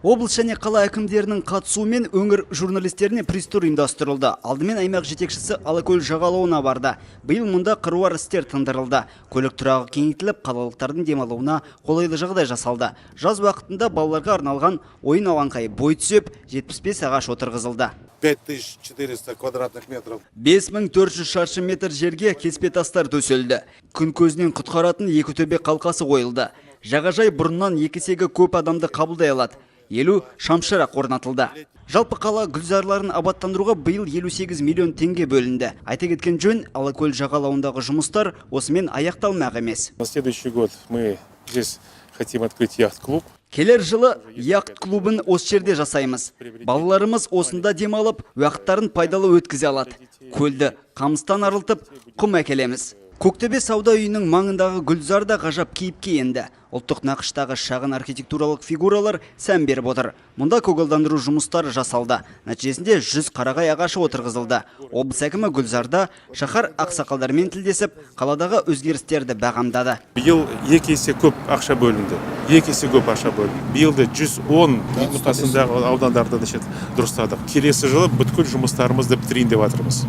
Облыс және қала әкімдерінің қатысуымен өңір журналистеріне пресс-тур ұйымдастырылды. Алдымен аймақ жетекшісі Алакөл жағалауына барды. Биыл мұнда қыруар істер тындырылды. Көлік тұрағы кеңейтіліп, қалалықтардың демалуына қолайлы жағдай жасалды. Жаз уақытында балаларға арналған ойын алаңқайы бой түзеп, 75 ағаш отырғызылды. 5400 квадратных метров. 5400 шаршы метр жерге кеспе тастар төселді. Күн көзінен құтқаратын екі төбе қалқасы қойылды. Жағажай бұрыннан екі есеге көп адамды қабылдай алады. 50 шамшырақ орнатылды. Жалпы қала гүлзарларын абаттандыруға биыл 58 миллион теңге бөлінді. Айта кеткен жөн, Алакөл жағалауындағы жұмыстар осымен аяқталмақ емес. На следующий год мы здесь хотим открыть яхт-клуб. Келер жылы яхт клубын осы жерде жасаймыз. Балаларымыз осында демалып, уақыттарын пайдалы өткізе алады. Көлді қамыстан арылтып, құм әкелеміз. Көктөбе сауда үйінің маңындағы гүлзар да ғажап кейіпке енді. Ұлттық нақыштағы шағын архитектуралық фигуралар сән беріп отыр. Мұнда көгалдандыру жұмыстары жасалды. Нәтижесінде 100 қарағай ағашы отырғызылды. Облыс әкімі гүлзарда шаһар ақсақалдарымен тілдесіп, қаладағы өзгерістерді бағамдады. Биыл екі есе көп ақша бөлінді. Екі есе көп ақша бөлінді. Биыл да 110 үйдің қасындағы аудандарды, значит, дұрыстадық. Келесі жылы бүткіл жұмыстарымызды бітірейін деп жатырмыз.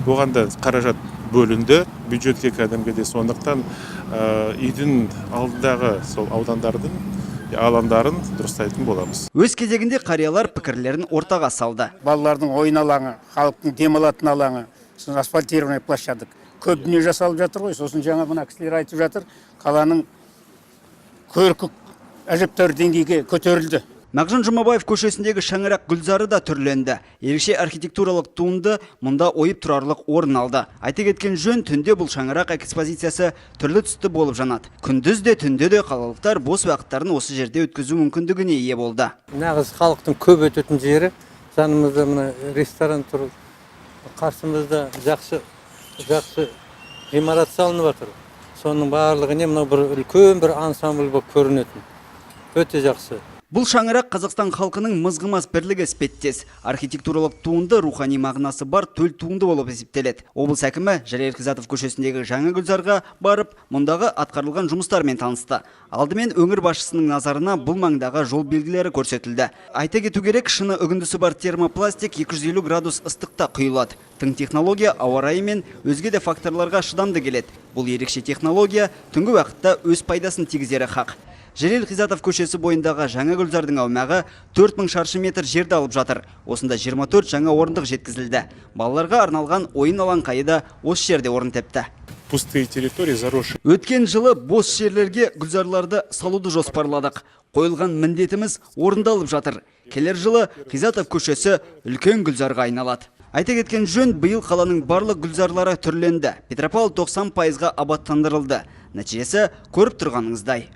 Оған да қаражат бөлінді бюджетке кәдімгідей. Сондықтан үйдің алдындағы сол аудандардың алаңдарын дұрыстайтын боламыз. Өз кезегінде қариялар пікірлерін ортаға салды. Балалардың ойын алаңы, халықтың демалатын алаңы, сосын асфальтированный площадок. Көп дүние жасалып жатыр ғой. Сосын жаңа мына кісілер айтып жатыр, қаланың көркі әжептәуір деңгейге көтерілді. Мағжан Жұмабаев көшесіндегі шаңырақ гүлзары да түрленді. Ерекше архитектуралық туынды мұнда ойып тұрарлық орын алды. Айта кеткен жөн, түнде бұл шаңырақ экспозициясы түрлі түсті болып жанады. Күндіз де, түнде де қалалықтар бос уақыттарын осы жерде өткізу мүмкіндігіне ие болды. Нағыз халықтың көп өтетін жері. Жанымызда мына ресторан тұр, қасымызда жақсы жақсы ғимарат салынып жатыр. Соның барлығы не, мынау бір үлкен бір ансамбль болып көрінетін, өте жақсы. Бұл шаңырақ Қазақстан халқының мызғымас бірлігі іспеттес. Архитектуралық туынды рухани мағынасы бар төл туынды болып есептеледі. Облыс әкімі Жәлел Қизатов көшесіндегі жаңа гүлзарға барып, мұндағы атқарылған жұмыстармен танысты. Алдымен өңір басшысының назарына бұл маңдағы жол белгілері көрсетілді. Айта кету керек, шыны үгіндісі бар термопластик 250 градус ыстықта құйылады. Тың технология ауа райы мен өзге де факторларға шыдамды келеді. Бұл ерекше технология түнгі уақытта өз пайдасын тигізері хақ. Жәлел Қизатов көшесі бойындағы жаңа гүлзардың аумағы 4000 шаршы метр жерді алып жатыр. Осында 24 жаңа орындық жеткізілді. Балаларға арналған ойын алаңқайы да осы жерде орын тепті. Пустые территории, заросшие. Өткен жылы бос жерлерге гүлзарларды салуды жоспарладық. Қойылған міндетіміз орындалып жатыр. Келер жылы Қизатов көшесі үлкен гүлзарға айналады. Айта кеткен жөн, биыл қаланың барлық гүлзарлары түрленді. Петропавл 90 пайызға абаттандырылды. Нәтижесі көріп тұрғаныңыздай.